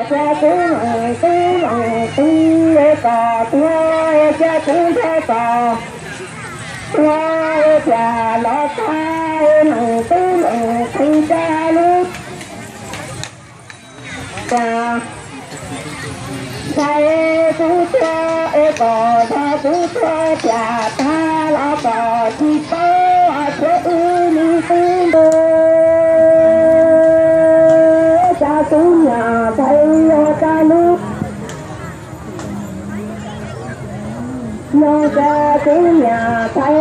Cas kuv leej tub leej twg kom tuag, cas kuv nrog kom tuag, cas los tag leej tub leej twg tsa lub. Cas ntshai kuv tuag es kom nrog kuv tuag, cas tag los kom tsis paub, tshuav wb leej tub nrog. Cas kuv niam ntshai tsa lub. Yog cas kuv niam ntshai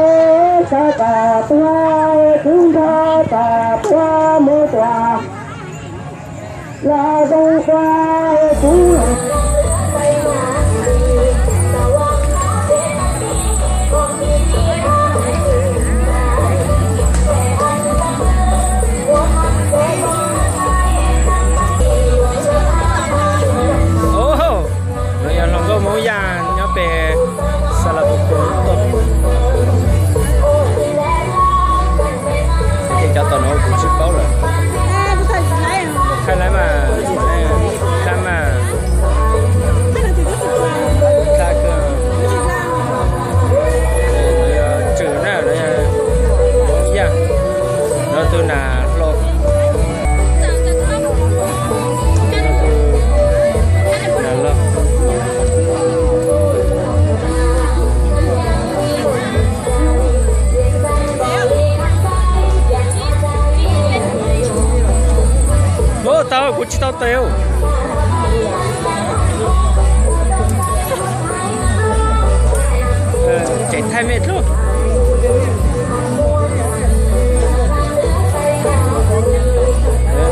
tsa kom tuag, kuv nrog kom tuag mus tuaj los zoo ua kuv. Nuav yog hluas nkauj Hmoob Yaj nyob peg Xas Las Pus Kos toj. Ces cov tom nuav kuv tsis paub lawm. Thaij lawm mas, thaij mas, thaij kawg. Tswm na, Hmoob Yaj, no tus nas hlau. Ua tau, kuv tsis tau tes. Tseem thaij me dlub.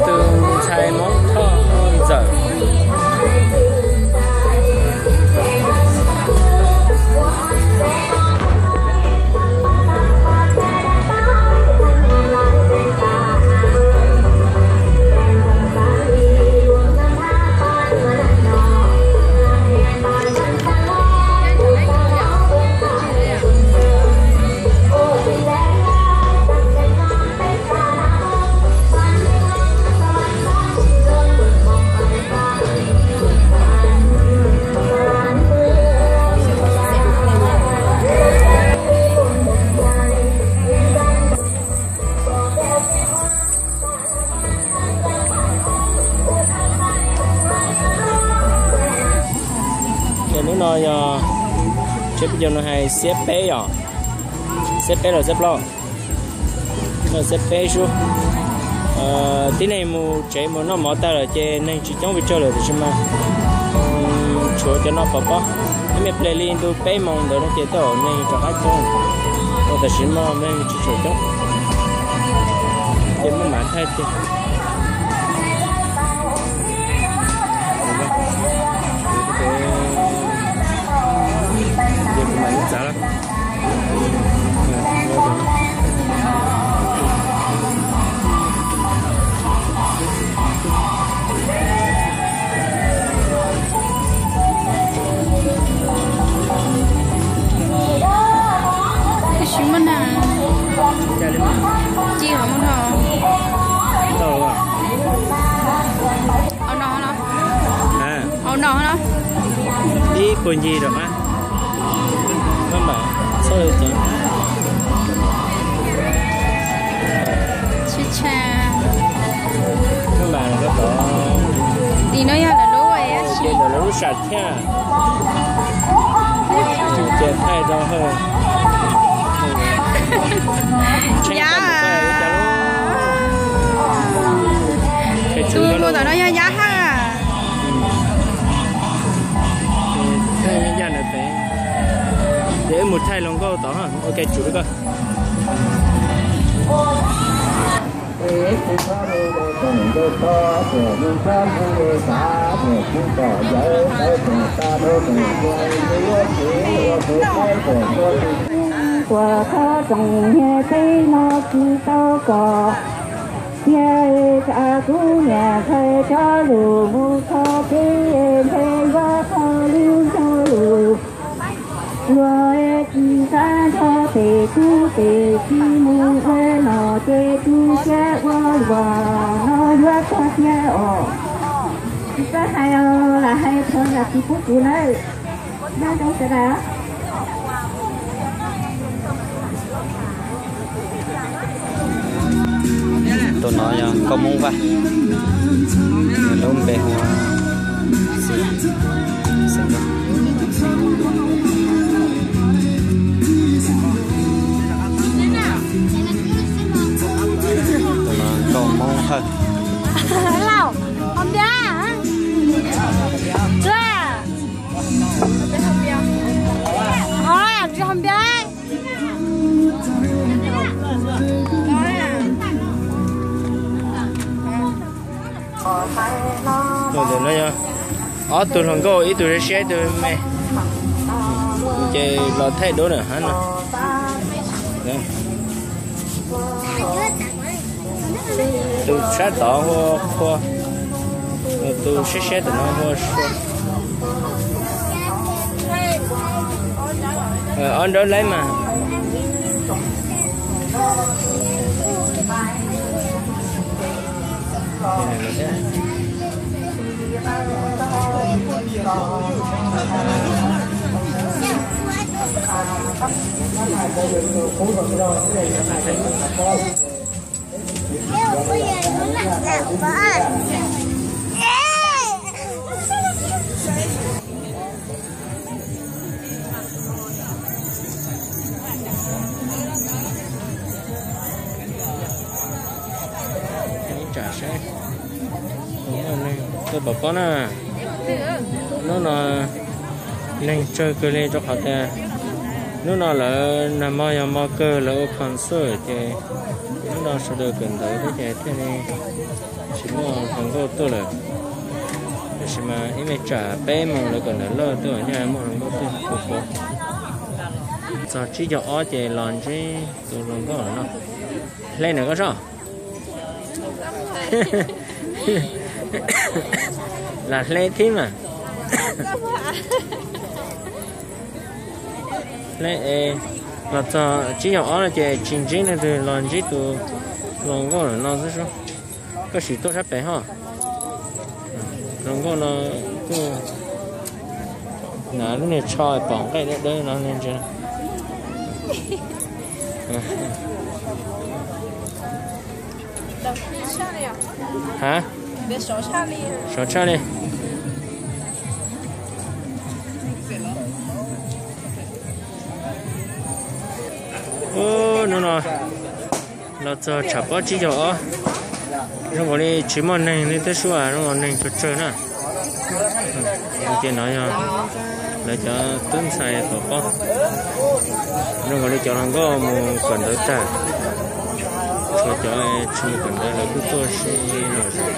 Tus ntxhais Hmoob Thoj Ntxawm. Ces hnub no yog, tsheb peb caug no hais xiab peb yom, xiab peb los xiab plaub, xiab peb sub. Tib neeg mus tsev mus noj mov tag lawm ces neeg tsis coob pes tsawg lawm, tiam sis mas tshuav cov no pov pob. Ib me pliag li ntu peb moos ntawd no ces tej zaum neeg rov qab coob, ua tam sim no neeg tsis tshua coob. Ces muaj mam thaij tiag. Tab sis muaj na, ci hov muaj dhau. Au no no. Au no no. Ib puag ncig rau qab. Maj mam txhawj ceev. Tsis tshaj. Maj mam rau tod. Tim no yog lawv lub, ces lawv lub sam thiaj. Ces thaij rau hawm. Yav. Tus mus tom no yog Yaj Haj. Thaij yaj ntawd pem. Ces wb mus thaij hluas nkauj tod, ua ke tsum li koj. Tuam thov tsoom niam peb no tsis tau kom tiag, tsam kuv niam ntxhais tso lus mus kho peb, ntshe yuav kho lub ntsog lus. Luag tsis xav nrog pem kuv, pem tsis mus ua los ces tu siab ua luam no yuav txog tiag os. Tsis txawj hais os, lam hais thov zam txim pub kuv nawb. Nyob zoo sawv daws. Tus no yog nkauj Hmoob Vaj, lub npe hu ua Xi, Xi Vaj. Tus no nkauj Hmoob Hawj. Lauj, hom biab. Tsis hom biab. Ob tug hluas nkauj, ib tug siab siab ib tug me, ces los thaij duab na hab no. Tus sab tod hu ua Qhua, tus siab siab tus no hu ua Sua. Ob nrab laib mas. Tsam saib, tuaj pom pob na. Hnub no neeg tsawg kawg li rau qhov tias hnub no lawv nag hmo yog hmo kawg lawv ua concert ces hnub no sawv daws kawm ntawv thiab ces thiaj li tsis muaj hluas nkauj tuaj lawm. Tab sis mas ib me tsam peb moos lawv kawm ntawv lawm twb nyaj muaj hluas nkauj tuaj pom pob. Txog tsib caug ob ces los ntsib tus hluas nkauj no. Hle na koj soj. Lam hle thiab mas. Hle es los txog tsib caug ob no ces tsis ntsib leej twg los ntsib tus hluas nkauj no xwb sub. Koj sim tuaj sab pem ho. Hluas nkauj no kuj hnav lub niag tsho pom nqaij dawb dawb no ntsia. Ha? Sov tshaj li. Ub, hnub no los txog tshav pob tsib caug ob, zoo nkaus li tsis muaj neeg li thiab sub, zoo nkaus neeg tsawg tsawg na. Ces no yog lawv cov tub ntxhais pom pob, zoo nkaus li cov hluas nkauj mus kawm ntawv tag, tshuav cov tsis mus kawm ntawv lawv kuj tuaj si los zov.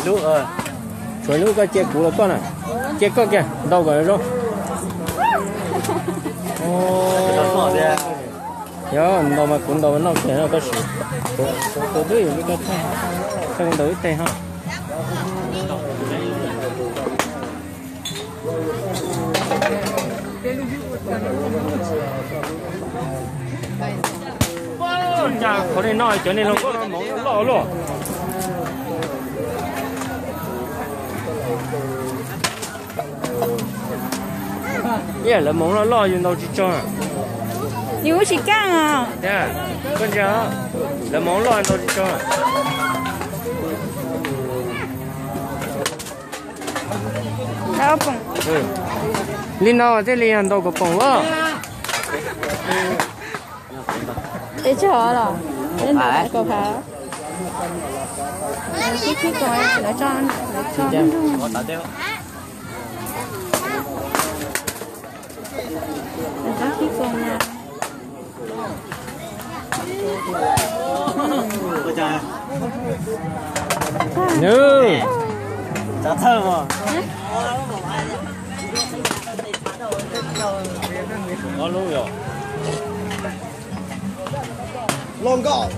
Lub, tshuav lub koj cia kuv los koj na, cia koj kiag ntau kom zoo. Yog ntau mas kuv ntau noj kiag no tab sis kuv twb yuav li koj thaij, thaij kuv ntau ib teg ho. Qhov nej noj cov nej los nkauj no hmoov loj loj. Ib yam lawv hmoov loj loj yus ntaus tsis tsog. Yus tsis kaj os. Koj ntsia, lawv hmoov loj ntaus tsis tsog. Li no thiaj li yog ntaus kom poom os. Peb tsis hov los, peb ntaus kom phav. Khib khib koos, lawv tso, lawv tso nrog. Lawv tso khib koos na. Los nkauj.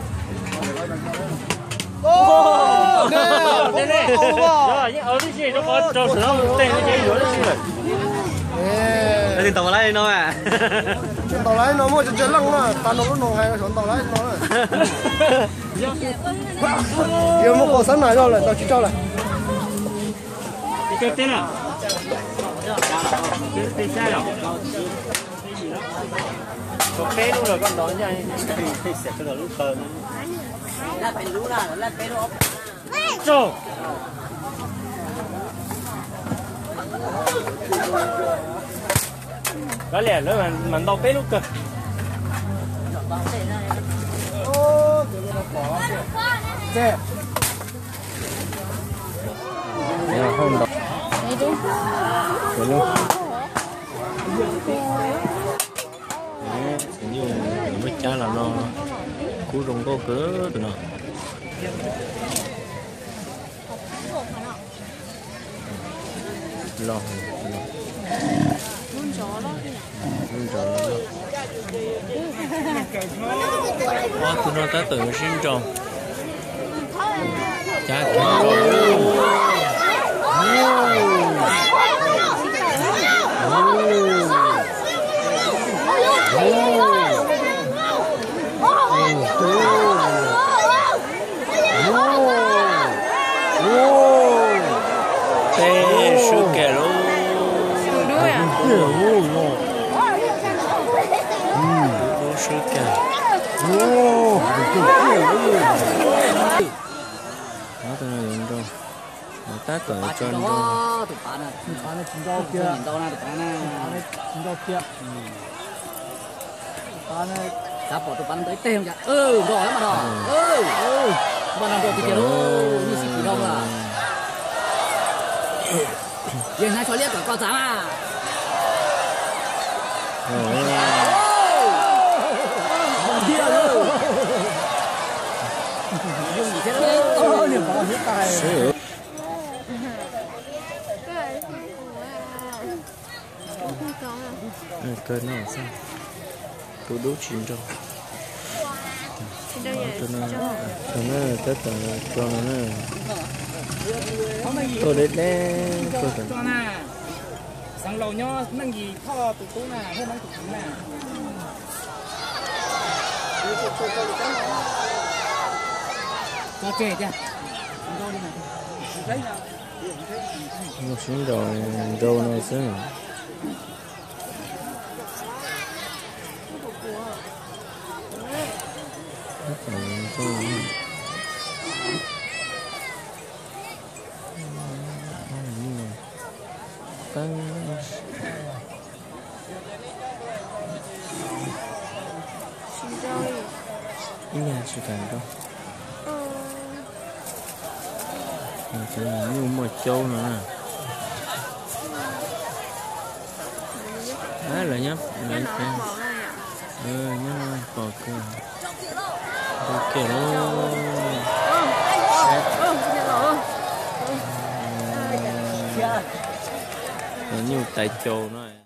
Yeej ua tib si rau qhov rau sawv daws tej no ces yuav tib si lawm. Tsis ntaus lawm no, tsis ntaus lawm no, muaj tsis tsawg leej na, tas no lub no hais rau sawv ntaus lawm no. Yog muaj qhov xab nais no lawm ntaus tsis tau lawm. Peb lub los koj ntaus ncaj. Kav liam, lawv mam ntaus peb lub kawg. Muaj cab los no, kub zoo nkauj kawg tus no. Los, lub ntsov. Ob tug no tab tom sib nraus. Cab kiag nraus. Peb swb kiag lauj. Lub swb kiag. Ob tug no yuav nrau. Tab tom tso nrau. Xav pom tus pav no ntau ib teg cas. Nrau lawm mas no. Npaj no nrau tiag tiag lauj, yeej sib phim nrau lawm. Yeej hnav tsho liab kom koj txav mas. Zoo thiab. Kawg no xwb, tus dub tsis nrau. Tus no, tus no tab tom tso no na. Tuaj deb deb tuaj tom. Xeev Laus nyob Neej Yis Thoj tus tub na, Hmoob tus tub na. Tso tseg tiag. Sib nraus nrau no xwb. Ib nyuag tsis kam nrau. Cov nyuj muaj caub no na. Lawv nyob, nyob no pom kawg. Ntau kiag lauj. Cov nyuj tais caus no.